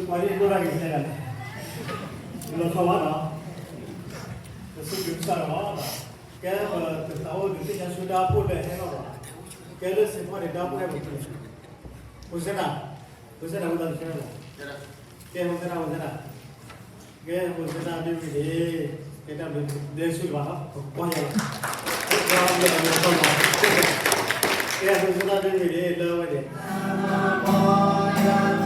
ပှၤဒ်ဒိၣ်တၢ်ဂ့ၤလဲၣ်ဂ့ၤလဲၣ်, လီၤဆီဘၣ်နီၤ, ပစံးဘျုးကစၢ်ဒီး, ကဲပတသးအိၣ်ဒုးသ့ၣ်ညါဆူဒၣ်ဖိလၢဟဲလီၤဘၣ်, ကဲလၢစ့ၢ်ကီးန့ၣ် ဒၣ်ဖိဟဲပူၤ, ဟိစဲနၤ, ဟိစဲနၤ ဝံသးစူၤ, ကဲဟိစဲနၤ ဟိစဲနၤ, ကဲဟိစဲနၤဒ်ဝံၤန့ၣ်, ကဲတၢ်ဘျုးဒဲဆူၣ်လီၤနီၤ, ပကွၢ်ယၤလီၤ, ကဲဟိစဲနၤဒ်ဝံၤန့ၣ် လၢဝဲန့ၣ် တၢ်လၢ တၢ်အိၣ်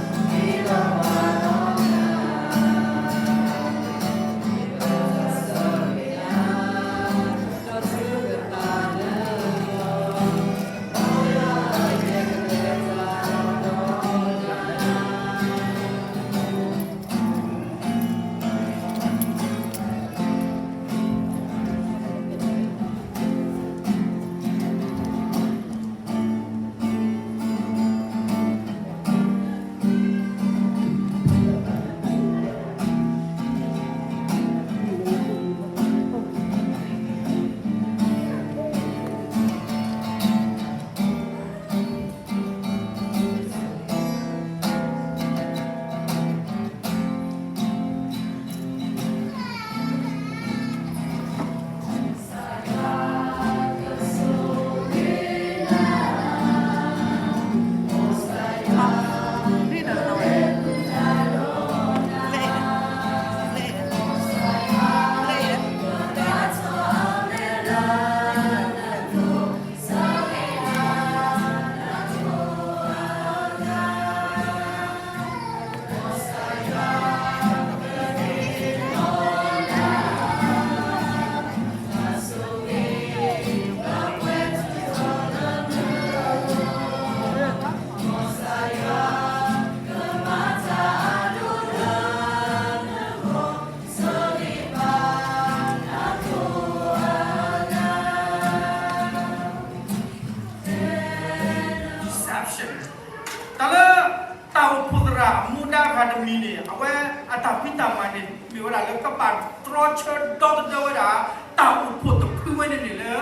ဖှိၣ်သရၣ်မူဒါဂၤတမံၤန့ၣ် အဝဲအတၢ်ဖံးတၢ်မၤန့ၣ် မ့ၢ်ဝဲဒၣ်လၢကဘၣ်တြီဆၢ ဒီသဒၢဝဲဒၣ် တၢ်အိၣ်ဖှိၣ်တဖုဝဲန့ၣ်န့ၣ်လၢ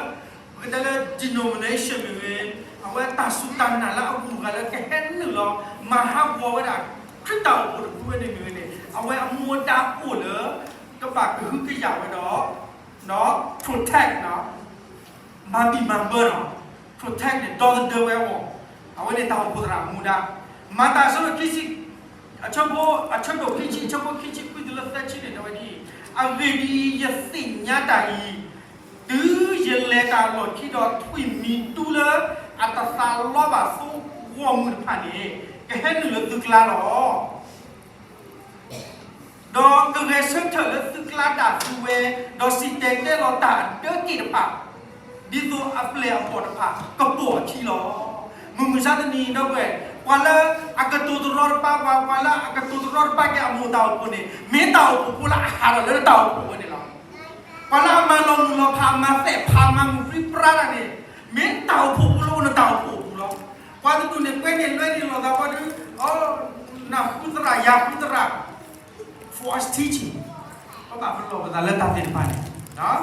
ပကတဲလၢ denomination မ့ၢ်ဂ့ၤ, အဝဲတၢ်စူၢ်တၢ်နာ်လၢအဂုၤအဂၤလၢကဟဲနုာ်လီၤ မၤဟးဂီၤဝဲဒၣ် ခရံာ်တၢ်အိၣ်ဖှိၣ်တဖုဝဲန့ၣ်မ့ၢ်ဂ့ၤန့ၣ် အဝဲအမူဒါအိၣ်လၢ ကဘၣ်ကဟုကယာ်ဝဲဒီး protect မၤဘံၣ်မၤဘၢဒီး protect န့ၣ် ဒီသဒၢဝဲအဂီၢ်, အဝဲန့ၣ်တၢ်အိၣ်ဖှိၣ်သရၣ်မူဒါ, မၤတၢ်အဆၢဒိၣ်ခံဆံ, အဆၢဖိ, အဆၢဒိၣ်ခံဆံ, အဆၢဖိခံဆံခွံတုၤလၢသၢဆံန့ၣ် တဲဝဲဒ်အံၤ, အဂ့ၢ်ဒ်အံၤ, ယသ့ၣ်ညါတၢ်အံၤ, တုၤယလဲၤတၢ်အလီၢ်ခံဒီး ထွံၣ်မံၤတူလၢအတသးလီဘၣ်သိဂီၢ်မုၢ်တဖၣ်န့ၣ် ကဟဲနုာ်လၢသုကျါလီၤ. ဒီးကဂဲၤဆၢထၢၣ်လၢသုကျါဒၣ်သုဝဲ, ဒီးစံၣ်တဲၤတဲလီၤတၢ်အဒၢးတ့ၢ်တဖၣ်, ဒ်သိးအပျဲၢ်အဘီၣ်တဖၣ်ကပိာ်အခံလီၤ. မုၢ်မဆါတနံၤအံၤဒီပုၢ်ဝဲၢ်, ပှၤလၢအကတိၤတရီတပါ, ပှၤ, ပှၤလၢအကတိၤတရီတပါက့ၤအမိၢ်တၢ်အိၣ်ဖှိၣ်န့ၣ် မ့ၢ်တၢ်အိၣ်ဖှိၣ်ဖိလၢအဟးထီၣ်လၢတၢ်အိၣ်ဖှိၣ်ဝဲန့ၣ်လီၤ. ပှၤလၢအမၤလီၤမုၢ်လီၤဖး, အမၤသဲၣ်ဖး, အမၤမုၢ်ပြံပြါတၢ်န့ၣ် မ့ၢ်တၢ်အိၣ်ဖှိၣ်ဖိလၢအိၣ်လၢတၢ်အိၣ်ဖှိၣ်အပူၤလီၤ. ပှၤတဒူၣ်န့ၣ် ကွဲန့ၢ်လွဲန့ၢ်လိာ်သးပှၤဒီး, နဃုသရၣ် ယဃုသရၣ်, false teaching, ပဘၣ်ပလီၢ်ပသးလၢတၢ်သ့ၣ်တဖၣ်န့ၣ် နီၣ်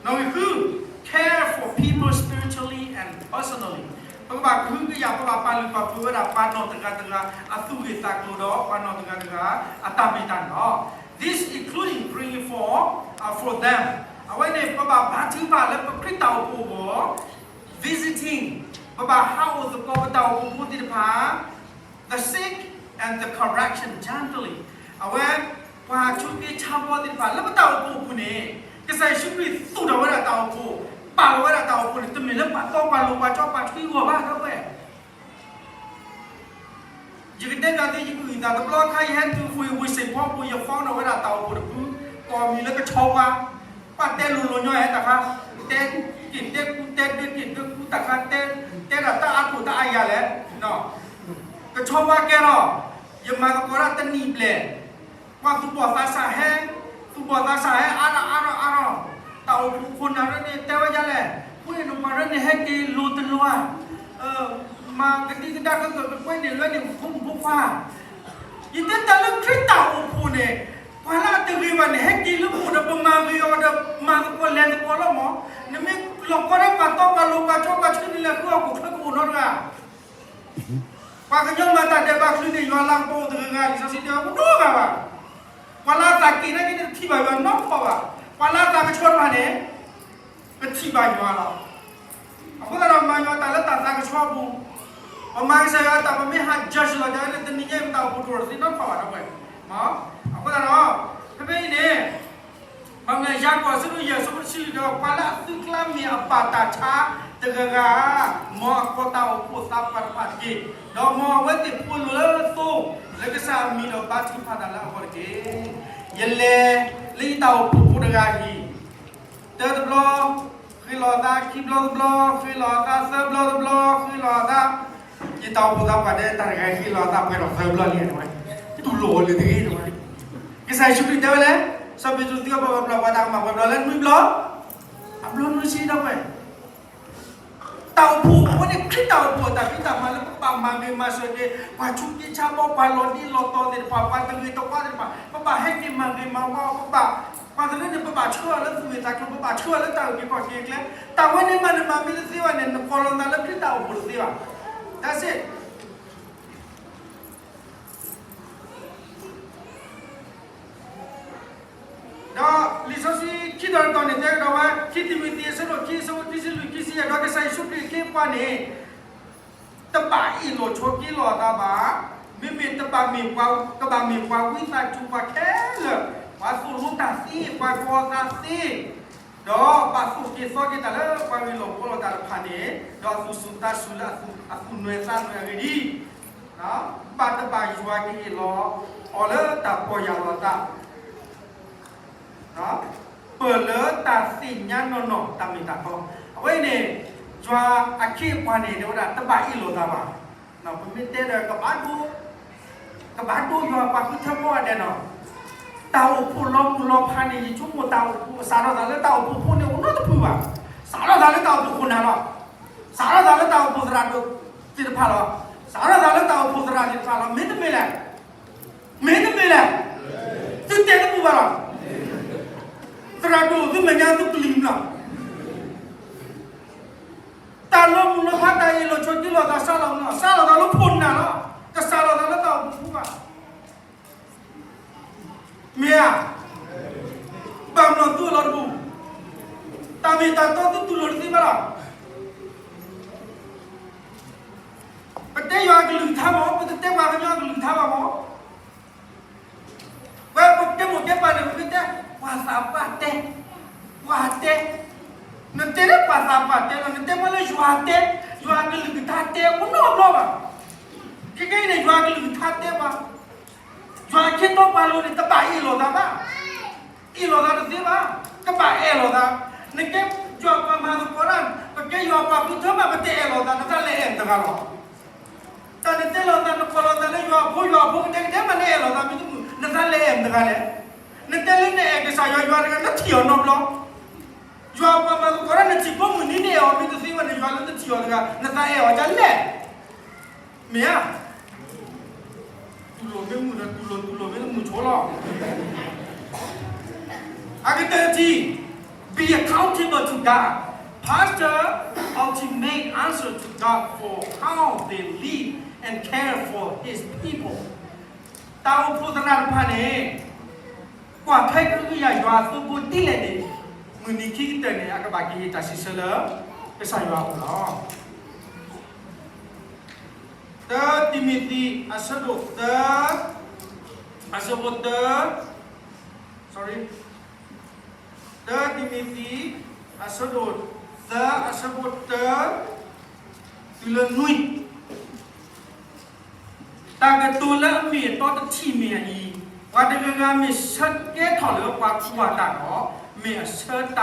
ဂံၢ်ဃု, care for people spiritually and personally, ပကဘၣ်ကဟုကယာ်, ပဘၣ်ပာ်လုၢ်ပာ်ပှ့ၤဝဲဒၣ် ပှၤနီၢ်တဂၤတဂၤအသူၣ်ဂ့ၢ်သးကျိၤဒီး ပှၤနီၢ်တဂၤတဂၤအတၢ်မ့ၢ်တၢ်န့ၣ်လီၤ. This including praying for, uh, for them, အဝဲန့ၣ် ပဘၣ်ဘါထုကဖၣ်လၢပခရံာ်တၢ်အိၣ်ဖှိၣ်အဂီၢ်, visiting, ပဘၣ်ဟးအိၣ်သကိးပတၢ်အိၣ်ဖှိၣ်ဖိသ့ၣ်တဖၣ်, the sick and the correction gently, အဝဲ ပှၤဆူးက့ဆါဘီသ့ၣ်တဖၣ် လၢပတၢ်အိၣ်ဖှိၣ်အပူၤန့ၣ် ကစၢ်ယ့ၣ်ၡူးခရံာ်သူၣ်ထီၣ်ဝဲဒၣ်တၢ်အိၣ်ဖှိၣ်, ပာ်လီၤဝဲဒၣ်တၢ်အိၣ်ဖှိၣ်န့ၣ် တမ့ၢ်လၢပှၤတီပှၤလိၤ ပှၤကၠီပှၤထွံအဂီၢ်ဘၣ် ဒီပုၢ်ဝဲၢ်. ယကတဲဘၣ်သု ယကအုၣ်သးတဘျီခါ ယဟဲတုၤဃီၤ ယဝ့ၢ်စ့ၣ်ဖီပူၤ ယ phone ထီၣ်ဝဲဒၣ်တၢ်အိၣ်ဖှိၣ်တဖု, ကိးမံၤလၢကဆီဝါ, ပှၤတဲလိၤလိၤညီဟဲတၢ်ခါ, တဲက့ၤတဲကူ တဲဒၢက့ၤဒၢကူတၢ်ခါ, တဲ, တဲဒၣ်တၢ်အါခိၣ်တၢ်အါယၤလဲၣ်, ကဆီဝါကဲထီၣ်, ယမၤသကိးတၢ်တနံၣ်ဘျဲၣ်, ပှၤသူၣ်ဘီၣ်သးစၢ်ဟဲ, သူၣ်ဘီၣ်သးစၢ်ဟဲ အါထီၣ်အါထီၣ်အါထီၣ်, တၢ်အိၣ်ဖှိၣ်ခိၣ်နၢ်ရၢန့ၣ် တဲဝဲဒ်လဲၣ်, ဃိန့ၣ်နပှၤရၢန့ၣ် ဟဲက့ၤလိၤတလိၤဧါ, မၤကဒံကဒါကကကွဲန့ၣ်လွဲန့ၣ် ဖိမုၣ်ဖိခွါ, ယတဲတၢ်လၢခရံာ်တၢ်အိၣ်ဖှိၣ်န့ၣ်, ပှၤလၢအတဂ့ၤဘၣ်န့ၣ် ဟဲက့ၤလၢပအိၣ်ဒီး ပမၤဂ့ၤအီၤဒီး မၤသကိးလဲၤသကိးလီၤမး, နမ့ၢ်လီၤကီထဲပှၤတီပှၤလိၤ ပှၤကၠီပှၤထွံန့ၣ် လဲၤဃုအီၣ်ခိၣ်ချၢကအိၣ်နီတဂၤ ပှၤကညီမၤတၢ်ဒဲးဘးချုးန့ၣ် ယွၤလၤကပီၤအိၣ်တဂ့ၤ လံာ်စီဆှံတဲဝဲ ပနီတဂၤဘၣ်. ပှၤလၢအသးက့ၤနာ်က့န့ၣ် တထံၣ်ဘၣ်ယွၤနီတခီဘၣ်. ပှၤလၢအသးကဆှီတဖၣ်န့ၣ် ကထံၣ်ဘၣ်ယွၤလီၤ. အဃိသတးဒီး မၤယွၤတၢ်လၢတၢ်သးကဆှီအပူၤ, ပမၤကစၢ်ယွၤအတၢ် ပမ့ၢ်ဟး judge လီၤ တၢ်လၢတနံၤညါ ပတၢ်အိၣ်ဖှိၣ်တအိၣ်တသ့နီတခီဘၣ် ဒီပုၢ်ဝဲၢ်. အဃိသတးဒီး ဖဲဖဲအံၤန့ၣ် ပမ့ၢ်ယၤကွၢ်ဆၢဒိၣ်ယဲၢ် ဆၢဖိတဆံလွံၢ်ဒီး ပှၤလၢအသုးကျါမ့ၢ်အဘၣ်တၢ်ဆါတဂၤဂၤ, မ်အကိးတၢ်အိၣ်ဖှိၣ်သးပှၢ်တဖၣ်တက့ၢ်. ဒီးမ်အဝဲသ့ၣ်ဖိလၢသိ လၢကစၢ်အမံၤဒီးဘါထုကဖၣ်တၢ်လၢအဂီၢ်တက့ၢ်. ယလဲၤလၢယတၢ်အိၣ်ဖှိၣ်ဖိတဂၤအဟံၣ် တၢတဘျီ, ဃ့လီၤအသးခံဘျီတဘျီ, ဃ့လီၤအသးသၢဘျီတဘျီ, ဃ့လီၤအသး, ယတၢ်အိၣ်ဖှိၣ်သးပှၢ်တဲ တၢ်တဂၤဃ့လီၤအသးပှဲၤဒီးသၢဘျီလံ တဲဝဲ, တူၢ်လိာ်လၢတဂ့ၤ တဲဝဲ. ကစၢ်ယ့ၣ်ၡူးခရံာ်တဲဝဲလဲၣ်, စီၤပ့းတရူးသံကွၢ် ပှၤဘျီပှၤတၢ်ကမၣ်ပှဲၤဘျီလၢနွံဘျီ, အဘျီနွံဆံ ဒီပုၢ်ဝဲၢ်. တၢ်အိၣ်ဖှိၣ်အဝဲန့ၣ် ခရံာ်တၢ်အိၣ်ဖှိၣ်အတၢ်ဖံးတၢ်မၤလၢပဘၣ်မၤဂ့ၤမၤစၢၤက့ၤ ပှၤဆူးက့ဆါဘီ ပှၤလီၤဒ့လီၤတီၤသ့ၣ်တဖၣ် ပှၤတဂ့ၤတဝါသ့ၣ်တဖၣ် ပဘၣ်ဟဲက့ၤမၤဂ့ၤမၤဝါ ပဘၣ်, ပှၤတရၢန့ၣ် ပဘၣ်ဆှၢအီၤလၢသူၣ်ဂ့ၤသးကျိၤ ပဘၣ်ဆှၢအီၤလၢတၢ်အုၣ်က့ၤခီၣ်က့ၤအကျဲ, တၢ်ဝဲန့ၣ်မးနမၤမ့ၢ်တသ့ဘၣ်န့ၣ် နကိးလီၤနသးလၢခရံာ်တၢ်အိၣ်ဖှိၣ်တသ့ဘၣ်. That's it. ဒီးလံာ်စီဆှံခံတီၤတတီၤန့ၣ် တဲကဒီးဝဲ ခံတံၤမသ့း အဆၢဒိၣ်ခံ အဆၢဖိခံဆံလွံၢ် ခံဆံယဲၢ် ဒီးကစၢ်ယ့ၣ်ၡူးခရံာ်အခ့အပှၤန့ၣ် တဘၣ်အ့ၣ်လိာ်ဆိးက့လိာ်အသးဘၣ်, မ့မ့ၢ်တဘၣ်မ့ၢ်ပှၤ, ကဘၣ်မ့ၢ်ပှၤဝံသးစူၤပှၤခဲလၢာ်, ပှၤသိၣ်လိတၢ်သ့, ပှၤကီၤအသးသ့, ဒီးဘၣ်သိၣ်က့ၤသီက့ၤတၢ်လၢပှၤဂ့ၢ်လီၤဘှီလီၤတၢ်တဖၣ်န့ၣ်, ဒီးအသူၣ်စူၤသးစူၤလၢအသူၣ်နွဲၣ်သးနွဲၣ်အဂ့ၢ်ဒ်အံၤ, ဘၣ်တဘၣ်ယွၤကဟ့ၣ်လီၤအီၤလၢတၢ်ပီၢ်ယၢ်လီၤသး ပၢၢ်လၢတၢ်သ့ၣ်ညါနီၢ်နီၢ်တၢ်မ့ၢ်တၢ်တီ. အဝဲအံၤန့ၣ် ယွၤအခ့အပှၤန့ၣ် တဲဝဲဒၣ်တဘၣ်အ့ၣ်လိာ်သးဘၣ်. ပမ့ၢ်တဲဒီး ကဘၣ်ဒိ, ကဘၣ်ဒိယွၤပှၤဃုထၢကိးဂၤဒဲးနီၤ. တၢ်အိၣ်ဖှိၣ်လီၤမုၢ်လီၤဖးန့ၣ် ယဆိကမိၣ်တၢ်အိၣ်ဖှိၣ် စးထီၣ်သးလၢတၢ်အိၣ်ဖှိၣ်ဖိန့ၣ် အိၣ်နီတဖုဘၣ်. စးထီၣ်သးလၢတၢ်အိၣ်ဖှိၣ်ခိၣ်နၢ်လီၤ. စးထီၣ်သးလၢတၢ်အိၣ်ဖှိၣ်သရၣ်ဒိၣ်သ့ၣ်တဖၣ်လီၤ. စးထီၣ်သးလၢတၢ်အိၣ်ဖှိၣ်သရၣ်သ့ၣ်တဖၣ်လီၤ. မ့တမ့ၢ်လဲၣ် မ့တမ့ၢ်လဲၣ်, သုတဲတပူၤဘၣ်လီၤ. သရၣ်ဒိၣ်သုမဲာ်ညါသုပျံၤမးလီၤ. တၢ်လီၤမုၢ်လီၤဖး တၢ်အ့ၣ်လိာ်ဆိးက့လိာ်သး စးလီၤမးလီၤ, စးလီၤသးလၢခိၣ်နၢ်လီၤ. တစးလီၤသးလၢတၢ်အိၣ်ဖှိၣ်ဖိဘၣ်. မ့ၢ်ဧါ, ဘၣ်မနုၤသုအိၣ်လီၤတပူၤ, တၢ်မ့ၢ်တၢ်တီသုတူၢ်လိာ်တသ့ဘၣ်လီၤ. ပတဲယွၤအကလုၢ်ကထါမး, ပတတဲပှၤကညီအကလုၢ်ကထါဘၣ်မး. ဝဲပတဲမိၢ်တဲပၢ်န့ၣ် ပမ့ၢ်တဲ ပှၤသးပှၢ်တဲ, ပှၤတဲ, နတဲလၢပှၤသးပှၢ်တဲလီၤ, နတဲမ့ၢ်လၢယွၤတဲ, ယွၤအကလုၢ်ကထါတဲ ပနီတဘျီဘၣ်. ခဲကနံၣ်အံၤန့ၣ် ယွၤအကလုၢ်ကထါတဲပှၤ, ယွၤအခ့အပှၤလိၤန့ၣ် တဘၣ်အ့ၣ်လိာ်သးဘၣ်. အ့ၣ်လိာ်သးတသ့ဘၣ်, ကဘၣ်အဲၣ်လိာ်သး. နကဲယွၤပှၤမၤသကိးတၢ်, ပကဲယွၤပှၤဃုထၢမး ပတအဲၣ်လိာ်သး, နသးလဲၤအဲၣ်မတၤတဂၤလီၤ. တၢ်နတဲလိာ်သး နကိးလိာ်သးလၢယွၤအဖိ ယွၤအဖိကဒဲကဒဲမး နအဲၣ်လိာ်သးမ့ၢ်တမုာ် နသးလဲၤအဲၣ်မတၤတဂၤလဲၣ်. နတဲလၢနအဲၣ်ကစၢ်ယွၤ ယွၤတဂၤ နထံၣ်အီၤနီတဘျီ. ယွၤပှၤမၤသကိးတၢ် နထံၣ်ကိးမုၢ်နံၤ နအဲၣ်အီၤမ့ၢ်တသ့ဘၣ်န့ၣ် ယွၤလၢနထံၣ်အီၤတဂၤ နသးအဲၣ်အီၤဒ်လဲၣ်. မ့ၢ်ဧါ. တူၢ်လိာ်မ့ၢ်မုာ်ဒီးတူၢ်လိာ်, တူၢ်လိာ်မ့ၢ်တမုာ်ဆိလီၤ. အကတၢၢ်တထံၣ်, be accountable to God. Pastor ultimate answer to God for how they live and care for his people. တၢ်အိၣ်ဖှိၣ်သရၣ်တဖၣ်န့ၣ် ကွၢ်ထွဲကဟုကယာ်ယွၤအသိဖိ ဒ်လဲၣ်န့ၣ်, မုၢ်နံၤခံကတၢၢ်န့ၣ် အကဘၣ်ကဟ့ၣ်တၢ်စံးဆၢလၢ ကစၢ်ယွၤအအိၣ်လီၤ. တၢတံၤမသ့း အဆၢဒိၣ်သၢ, အဆၢဖိတၢ, sorry, တၢတံၤမသ့း အဆၢဒိၣ်သၢ အဆၢဖိတၢ တုၤလၢနွံ. တၢ်ကတိၤလၢအမ့ၢ်အတီတထံၣ်မ့ၢ်အအံၤ, ပှၤတဂၤဂၤမ့ၢ်ဆၢကဲထီၣ်လၢပှၤကွၢ်တၢ်ဒီး, မ့ၢ်အဆၢတၢ်မၤလၢအဂ့ၤ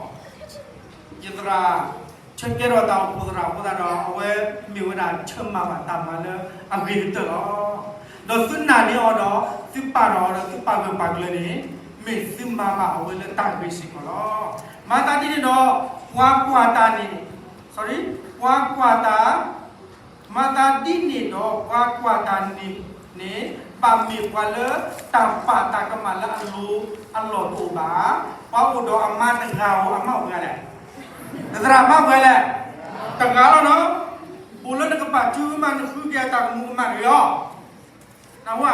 တမံၤလီၤ. ယသရၣ် ဆၢကဲထီၣ်တၢ်အိၣ်ဖှိၣ်သရၣ်အဃိသတးဒီး အဝဲမ့ၢ်ဝဲဒၣ်ဆၢမၤဘၣ်တၢ်မၤလၢအဂ့ၤကတၢၢ်လီၤ. ဒီးသုနာ်န့ၢ်အီၤဒီး သုပာ်ထီၣ်အီၤဒီး သုပာ်ဂၢၢ်ပာ်ကျၢၤန့ၣ် မ့ၢ်သုမၤဘၣ်အဝဲလၢတၢ်ဂ့ၤစ့ၢ်ကီးလီၤ. မၤသးဒ်န့ၣ်ဒီး ပှၤကွၢ်တၢ်န့ၣ်, sorry, ပှၤကွၢ်တၢ် မၤသးဒ်န့ၣ်ဒီး ပှၤကွၢ်တၢ်န့ၣ်န့ၣ် ဘၣ်မ့ၢ်ပှၤလၢတၢ်ပာ်တၢ်ကမၣ်လၢအလိၤ အလီၢ်တအိၣ်ဘၣ်. ပှၤအိၣ်ဒီးအမါတဂၤဧိၤ အမါအိၣ်ပှဲၤဂၤလဲၣ်. နသရၣ်မါပှဲၤလဲၣ်. တဂၤလီၤနီၤ. အိၣ်လၢနကပာ်စုကမၣ် နဃုက့ၤအတၢ်ကမူၤကမၣ်တဂ့ၤလီၤ. နဝဲ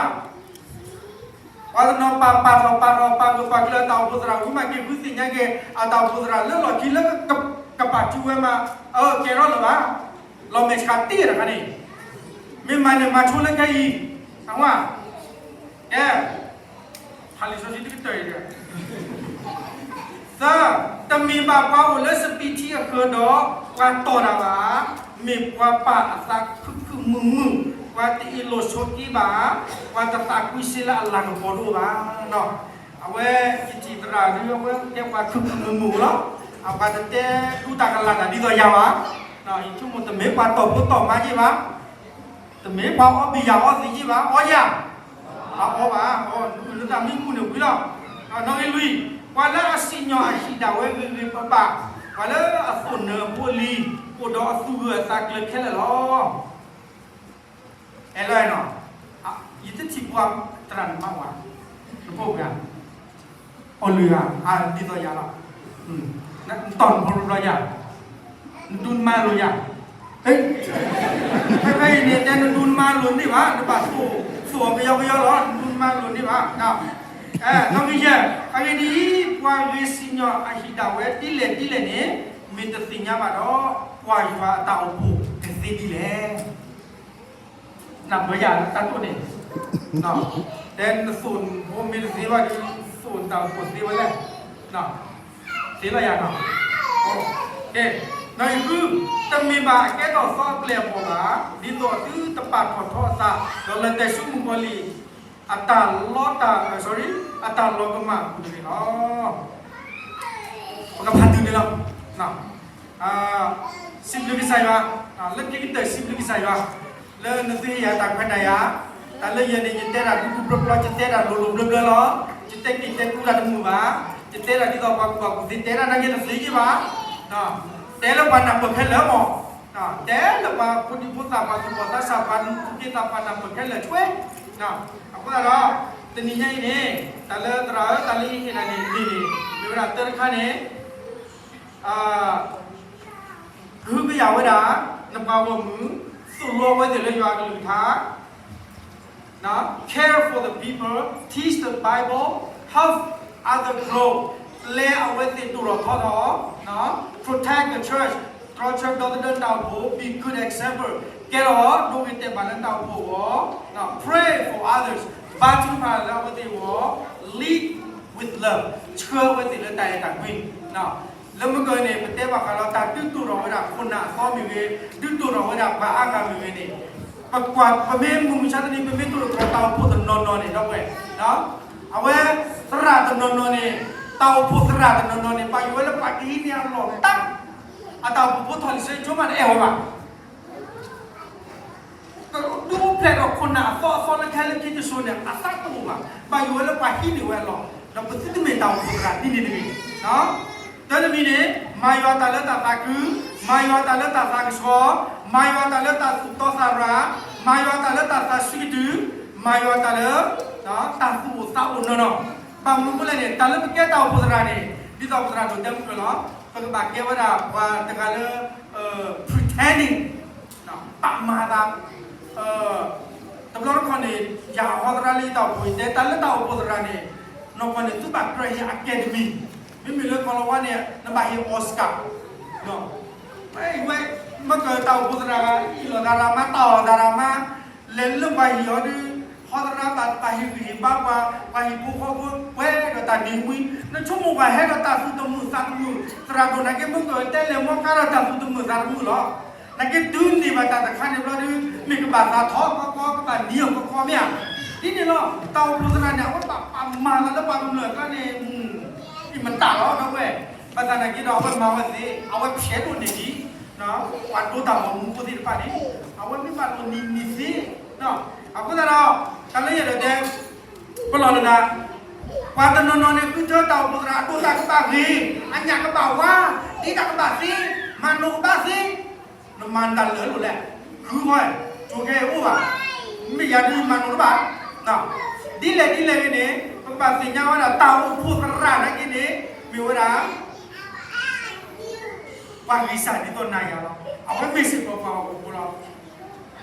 ပှၤတနီၤပာ်ပာ်ထီၣ်ပာ်ထီၣ်ပာ်ဂၢၢ်ပာ်ကျၢၤအတၢ်အိၣ်ဖှိၣ်သရၣ် ဝံၤမးက့ၤဃုသ့ၣ်ညါက့ၤ အတၢ်အိၣ်ဖှိၣ်သရၣ်လၢလီၢ်ခံလၢ ကပာ်စုဝဲမး အကဲထီၣ်လၢၤဘၣ်, လီၤမဲာ်ဆှးတ့ၢ်တခါန့ၣ်, မ့ၢ်မၤန့ၣ်မၤဆိလၢခဲအံၤ, နဝဲ, ကဲ ဟးလံာ်စီဆှံတကတၢၢ်အံၤ, သၢ, တမ့ၢ်ဘၣ်ပှၤအိၣ်လၢစပံးထံအဃၢၤဒီး ပှၤတီၢ်တၢ်ဘၣ်, မ့ၢ်ပှၤပာ်အသးခုၣ်ခုၣ်မုာ်မုာ်, ပှၤတအ့ၣ်လိာ်ဆိးက့ဘၣ်, ပှၤတသးကွံစ့လၢအလၤကပီၤတအိၣ်ဘၣ်. အဝဲယထံၣ်သရၣ်ဒုး အဝဲကဲပှၤခုၣ်ခုၣ်မုာ်မုာ်လီၤ. အပှၤတတဲဒူတၢ်ကလၤတၢ်ဒ်သိးယၤဘၣ်. ယဆိကမိၣ်တမ့ၢ်ပှၤတီၢ်ဖိတီၢ်မါက့ဘၣ်. တမ့ၢ်ပှၤအီဘံယၤအီသံးက့ဘၣ်, အီယၤ, အအီဘၣ်, အအီလၢတၢ်မံမူန့ၣ်ဝံၤလီၤ. နီၣ်ဂံၢ်လွံၢ်, ပှၤလၢအစံၣ်ညီၣ်အဟံၣ်ဒၣ်ဝဲဂ့ၤဂ့ၤဘၣ်ဘၣ်, ပှၤလၢအသိၣ်နၢၤအဖိအလံၤ, အိၣ်ဒီးအသူၣ်ဂၢၢ်အသးကျၢၤခဲလၢာ်လီၤ. အဲၣ်လီၤနီၤ, ယတထံၣ်ပှၤသရၣ်န့ၣ်မးဝဲ, နဖိပှၤ, အီလုၢ်ဂၤ, ဒ်သိးယၤလီၤ, နတီၢ်နဖိဘျီယၤ, နဒူနမါလိာ်ယၤ, ဖဲဖဲအံၤန့ၣ် တဲနဒူနမါလိာ်န့ၢ်ဘၣ်, နဘၣ်သိၣ်အီၤကယီကယီလီၤ, နဒူနမါလိာ်န့ၢ်ဘၣ်. နီၣ်ဂံၢ်ယဲၢ်, အဂ့ၢ်ဒ်အံၤ, ပှၤဂ့ၤစံၣ်ညီၣ်အဟံၣ်ဒၣ်ဝဲဒ်လဲၣ်ဒ်လဲၣ်န့ၣ်, မ့ၢ်တသ့ၣ်ညါဘၣ်ဒီး ပှၤယွၤအတၢ်အိၣ်ဖှိၣ်ကသ့ဒ်လဲၣ်. နၢ်ပၢၢ်ယၤတၢ်တိၢ်န့ၣ်, တဲနသိၣ်နဖိမ့ၢ်တသ့ဘၣ်ဒီး သိၣ်နတၢ်အိၣ်ဖှိၣ်သ့ဝဲလဲၣ်, သ့လီၤယၤနီၤ. နီၣ်ဂံၢ်ဃု, တမ့ၢ်ဘၣ်အကဲထီၣ်သီအပျဲၢ်အဘီၣ်ဘၣ်, ဒ်သိးသုတပာ်ထီၣ်ထီအသး, ဒီးလဲၤတဲဆူမုၣ်ကီၤလံၢ် အတၢ်လီတၢ်, အတၢ်လီၤကမၣ်အပူၤတဂ့ၤလီၤ. ပကဖးတုၤန့ၣ်လီၤ. စံးဘျုးကစၢ်ယွၤ, လၢခံကတၢၢ်စံးဘျုးကစၢ်ယွၤ, လၢနသုဟ့ၣ်ယၤတၢ်ခွဲးတၢ်ယာ်, တၢ်လၢယဲန့ၣ် ယတဲတၢ်ဒူဒူဘျီဘျီ, ယတဲတၢ်လိၤလိၤဘျၢဘျၢလီၤ. ယတဲက့ၤတဲကူတၢ်တမုာ်ဘၣ်, ယတဲတၢ်ဒ်သိးပှၤကူၣ်ဘၣ်ကူၣ်သ့ တဲတၢ်နာ်က့တသ့ယ့ၢ်ဘၣ်, တဲလၢပှၤနၢ်ပၢၢ်ခဲလၢာ်မး, တဲလၢပှၤဖိဒံဖိသၣ် ပှၤသူၣ်ဘီၣ်သးစၢ် ပှၤသူၣ်က့သးပှၢ်နၢ်ပၢၢ်ခဲလၢာ်ထွဲ. အဃိသတးဒီး တနံၤညါအံၤန့ၣ် တၢ်လၢသရၣ်ဧၢ တၢ်လၢယဟ့ၣ်နၤန့ၣ် မ့ၢ်ဝဲဒၣ်တၢတခါန့ၣ် ကဟုကယာ်ဝဲဒၣ် နပှၤဂီၢ်မုၢ်, သိၣ်လိဝဲသ့ၣ်လၢယွၤအကလုၢ်ကထါ, care for the people, teach the Bible, help other grow, ပျဲအဝဲသ့ၣ်ဒိၣ်ထီၣ်ထီထီၣ်, protect the church, တြီဆၢဒီသဒၢနတၢ်အိၣ်ဖှိၣ်, be good example, ကဲထီၣ်ဒိဂ့ၤတဲာ်ဘၣ်လၢနတၢ်အိၣ်ဖှိၣ်အဂီၢ်, pray for others, ဘါထုကဖၣ်လၢအဝဲသ့ၣ်အဂီၢ်, lead with love, ဆှၢအဝဲသ့ၣ်လၢတၢ်အဲၣ်တၢ်ကွံ. လၢမုၢ်ကၢၢ်န့ၣ် ပတဲဘၣ်ဃးဒီးတၢ်ဒုးဒိၣ်ထီၣ်ဝဲဒၣ်ခိၣ်နၢ်အသီမ့ၢ်ဂ့ၤ, ဒုးဒိၣ်ထီၣ်ဝဲဒၣ်ပှၤအါဂၤမ့ၢ်ဂ့ၤန့ၣ်, ပကွၢ် ပမ့ၢ်မုၢ်မဆါတနံၤ ပမ့ၢ်တိၢ်တခီၣ်တၢ်အိၣ်ဖှိၣ်တနီၤနီၤန့ၣ် ဒီပုၢ်ဝဲၢ်, အဝဲသရၣ်တနီၤနီၤန့ၣ်, တၢ်အိၣ်ဖှိၣ်သရၣ်တနီၤနီၤန့ၣ် ဘၣ်ယိၣ်ဝဲလၢပှၤကဟံးန့ၢ်အလီၢ်တၢ်, အတၢ်အိၣ်ဖှိၣ်ဖိထီၣ်လံာ်စီဆှံကၠိမးတအဲၣ်ဝဲဘၣ်. ဒိဖျဲးဒီးခိၣ်နၢ်အသီအသီလၢခဲလၢာ်ခံတစိၤန့ၣ် အသးတအိၣ်ဘၣ်. ဘၣ်ယိၣ်ဝဲလၢပှၤဟံးန့ၢ်ဝဲအလီၢ်, ဒီးပသုတမ့ၢ်တၢ်အိၣ်ဖှိၣ်သရၣ်ဒ်န့ၣ်တဂ့ၤ. တၢ်တမံၤန့ၣ်, မၤယွၤတၢ်လၢတၢ်သးခု, မၤယွၤတၢ်လၢတၢ်သးကဆှီ, မၤယွၤတၢ်လၢတၢ်သူၣ်တီသးရၤ, မၤယွၤတၢ်လၢတၢ်သးဆှံကတုာ်, မၤယွၤတၢ်လၢ တၢ်သူၣ်အိၣ်သးအိၣ်နီၢ်နီၢ်. ဘၣ်မနုၤအဃိလဲၣ်န့ၣ်, တၢ်လၢပကဲတၢ်အိၣ်ဖှိၣ်သရၣ်န့ၣ်, ဒ်သိးပသရၣ်ဒိၣ်တဲမုၢ်ကၢၢ်လီၤ, ပကဘၣ်ကဲဝဲဒၣ်ပှၤတဂၤလၢ pretending, ပာ်မၤသး, တဘျီတခီၣ်န့ၣ် ယဟီသရၣ်လၢယတၢ်အိၣ်ဖှိၣ် ယတဲတၢ်လၢတၢ်အိၣ်ဖှိၣ်သရၣ်န့ၣ်, နီၢ်ကီၢ်န့ၣ် သုဘၣ်ကြၢးဟ့ၣ် academy, မ့မ့ၢ်လၢကီၢ်လီၤဝါန့ၣ် နဘၣ်ဟ့ၣ် Oscar, ဝဲ မ့ၢ်ကတၢ်အိၣ်ဖှိၣ်သရၣ်ဂၤ အ့ၣ်လိာ်သးရၤမါ တၢ်အီၣ်သးရၤမါ, လဲၤလၢပှၤဟံၣ်အီၤဒီး, ဟီသရၣ်ဘၣ်တၢ်ဟ့ၣ်ဂံၢ်ဟ့ၣ်ဘါပှၤ, ပှၤဟံၣ်ဖိဃီဖိ, ပှဲၤဒီးတၢ်နံၤဝံၤ, နဆိကမိၣ်ပှၤဟဲဒီးတၢ်သူၣ်တမုာ်သးတမုာ်, သရၣ်ဒိၣ်နာ်က့မ့ၢ်ကတဲလဲၤမီၢ်ကါဒီးတၢ်သူၣ်တမုာ်သးတမုာ်လီၤ. နာ်က့တုၤန့ၢ်ဘၣ်တၢ်တခါန့ၣ်ဘျီဒီး, မ့ၢ်ကဘၣ်သးထီၣ်ကီကီ ကဘၣ်နံၤအီၤကီကီမ့ၢ်ဧါ. ဒ်န့ၣ်လီၤ, တၢ်အိၣ်ဖှိၣ်သရၣ်န့ၣ် အဝဲဘၣ်ပာ်မၤသးလၢပှၤကမျၢၢ်အကျါန့ၣ်, အံၤမတၤလီၤ ဒီပုၢ်ဝဲၢ်, ဘၣ်ဆၣ်နာ်က့ဒီးအဝဲမၤဝဲသ့, အဝဲဖျဲးဒိၣ်န့ၢ်ဒံး, ပှၤဒိတၢ်ဂီၤမူဖိသ့ၣ်တဖၣ်န့ၣ်, အဝဲမ့ၢ်ဘၣ်လိာ်နံၤနံၤသ့, အဃိသတးဒီး, တၢ်လၢယအဲၣ်ဒိးတဲ, ပလီၢ်လၢနၤ, ပှၤတနီၤနီၤန့ၣ် ဃုထၢတၢ်အိၣ်ဖှိၣ်သရၣ် အဒိၣ်တၢ်ကဘၣ်ဂ့ၤ, အညၣ်ကဘၣ်ဝါ, ဒ့တၢ်ကဘၣ်သ့, မၤလိကဘၣ်သ့, နမၤတၢ်လၢာ်လိာ်လဲၣ်, ဃုဃီ, ကၠိခဲအံၤအိၣ်ဘၣ်, မ့ၢ်ယၤဒုးယမၤလိာ်တဘၣ်, ဒ်လဲၣ်ဒ်လဲၣ်ဂ့ၤန့ၣ် ပကဘၣ်သ့ၣ်ညါဝဲဒၣ်တၢ်အိၣ်ဖှိၣ်သရၣ်နာ်က့န့ၣ်, မ့ၢ်ဝဲဒၣ် ပှၤဂံၢ်စၢ်ဒ်သိးနၤယၤလီၤ. အဝဲမ့ၢ်စ့ၢ်ကီးပှၤဟီၣ်ခိၣ်ဖိလီ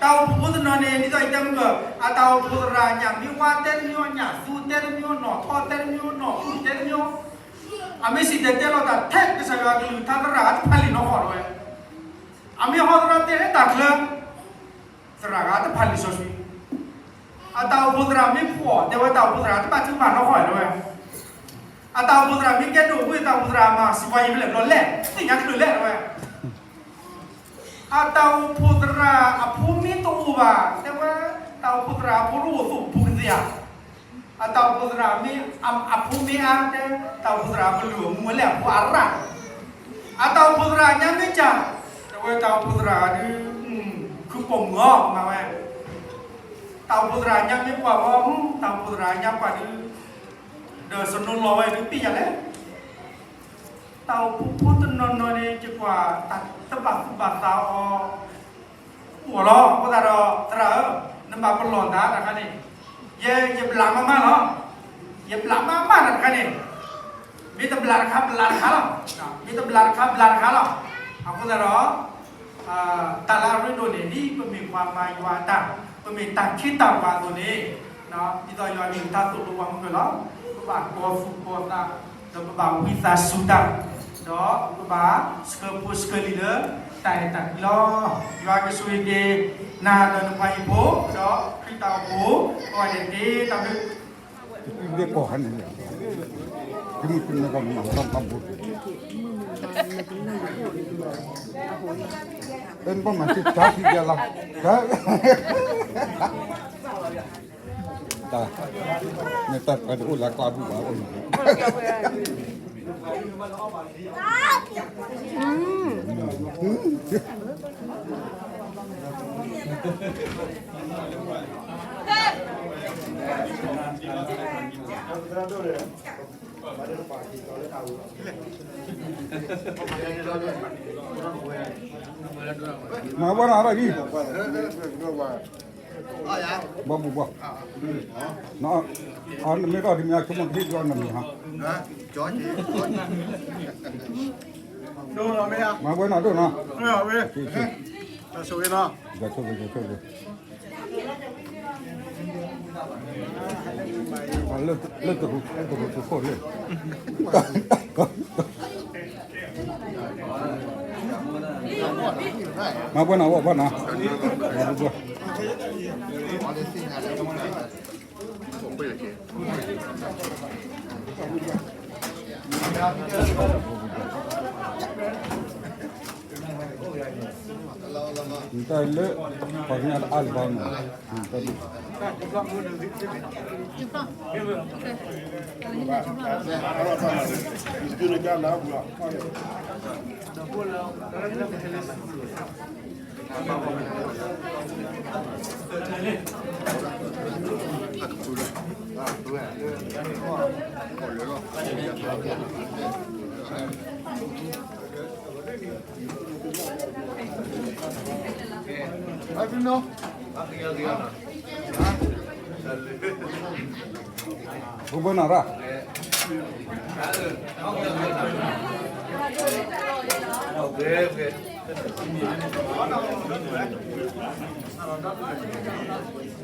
ၤ. တၢ်အိၣ်ဖှိၣ်ဖိတနီၤန့ၣ် ဒ်သိးယတဲမုၢ်ကၢၢ် အတၢ်အိၣ်ဖှိၣ်သရၣ် ညၣ်မ့ၢ်ဝါတဲတမံၤ ညၣ်သူတဲတမံၤ နီၢ်ထီၣ်တဲတမံၤ နီၢ်အူၣ်တဲတမံၤ အမ့ၢ်စံၣ်တဲၤတဲလီၤတၢ်ထဲကစၢ်ယွၤကလုၢ်ကထါ သရၣ်ဂၤတဖၣ်လံာ်နီၢ်ဃီဒၣ်ဝဲ, အမ့ၢ်ဟီသရၣ်တဲလၢတၢ်ချၢ သရၣ်ဂၤတဖၣ်လံာ်စီဆှံ, အတၢ်အိၣ်ဖှိၣ်သရၣ်မ့ၢ်ဖှီၣ် တဲဝဲတၢ်အိၣ်ဖှိၣ်သရၣ်တဘၣ်ထုကဖၣ်နီၢ်ဃီဒၣ်ဝဲ, အတၢ်အိၣ်ဖှိၣ်သရၣ်မ့ၢ်ကဲဒိၣ်ဝ့ၢ် တၢ်အိၣ်ဖှိၣ်သရၣ်မၤစံးပှၤယံာ်ဖဲလဲၣ်ဘျီလဲၣ် သ့ၣ်ညါချုးလဲၣ်ဒၣ်ဝဲ အတၢ်အိၣ်ဖှိၣ်သရၣ်အဖိမ့ၢ်တအိၣ်ဘၣ် တဲဝဲ, တၢ်အိၣ်ဖှိၣ်သရၣ်အဖိတအိၣ်သိးဖိကသ့ဧါ, အတၢ်အိၣ်ဖှိၣ်သရၣ်မ့ၢ်အဖိမ့ၢ်အါ တဲ, တၢ်အိၣ်ဖှိၣ်သရၣ်အကလုၢ်အမူဝဲလဲၣ်အဖိအရၣ်, အတၢ်အိၣ်ဖှိၣ်သရၣ်ညါမ့ၢ်ကၢ်, တဲဝဲတၢ်အိၣ်ဖှိၣ်သရၣ်ဒုး, ခုပိာ်မုၣ်အီၤမၤဝဲ, တၢ်အိၣ်ဖှိၣ်သရၣ်ညါမ့ၢ်ပှၢ်ဘီ, တၢ်အိၣ်ဖှိၣ်သရၣ်ညါပှၢ်ဒုး, ဒီးစနိလီၤဝဲဒုးပ့ၢ်ယၤလဲၣ် တၢ်အိၣ်ဖှိၣ်ဖိတနီၤနီၤန့ၣ် ယကွၢ်တၢ်တဘၣ်သူၣ်ဘၣ်သးအီၤ အိၣ်လီၤ. အဃိသတးဒီး သရၣ်ဧၢ, နဘၣ်ပလီၢ်နၤတခါန့ၣ်, ယဲယဘျးမးမးလီၤ. ယဘျးမးမးတခါန့ၣ်, မ့ၢ်တဘျးတခါဘျးတခါလီၤ. မ့ၢ်တဘျးတခါဘျးတခါလီၤ. အဃိသတးဒီး တၢ်လၢအရ့ဒိၣ်န့ၣ် ဒ်ပမ့ၢ်ပှၤမၤယွၤအတၢ်, ပမ့ၢ်တၢ်ခ့တၢ်ပှၤအသိးန့ၣ်, ဒ်သိးယွၤမ့ၢ်တၢ်သိၣ်လိပှၤမုၢ်ကလီၤ, ပဘၣ်ကီၤသူၣ်ကီၤသး, ဒီးပဘၣ်ဝံသးစူၤတၢ်, ဒီးပဘၣ်ဆှၢဖိဆှၢလံာ်လၢတၢ်အဲၣ်တၢ်ကွံလီၤ. ယွၤကဆိၣ်ဂ့ၤက့ၤနၤဒီးနပှၤဟံၣ်ဖိ, ဒီးခရံာ်တၢ်အိၣ်ဖှိၣ်ကိးဂၤဒဲးတက့ၢ်. တၢ်ဘျုး ကမ့ၢ်ကမ့ၢ်ကမ့ၢ် အဲ နဘၣ်မၤစံၣ်တၢ်ထံၣ်ယလီၤ, တၢ်, မ့ၢ်တၢ်တခါဒုးအိၣ်လၢကျါဘူၣ်ဘၣ်အိၣ်န့ၣ် မၤဝဲနၤရၣ်ဂံၢ်, ဘၣ်ဘူၣ်ဘၣ်, အမ့ၢ်ထီၣ်ဒ်မ့ၢ်ဆိကမိၣ်ကဟ့ၣ်ဒုးအီၤနမံၤဟါ, မၤဝဲနၤဒိၣ်နီၤ, လၢတရူးတခိၣ်လၢ မၤဘှဲနၤဝဲဘၣ်နၤ,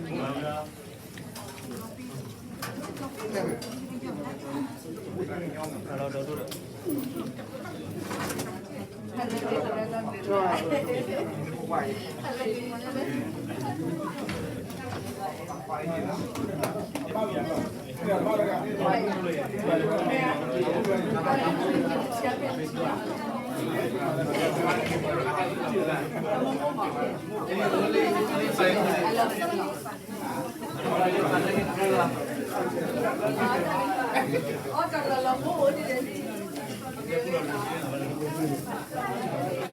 နတၢ်လၢ ပှၤကညီတအါလၢၤဘၣ်မး, တၢ်ဒုး ဘိဘိနၤရၣ်,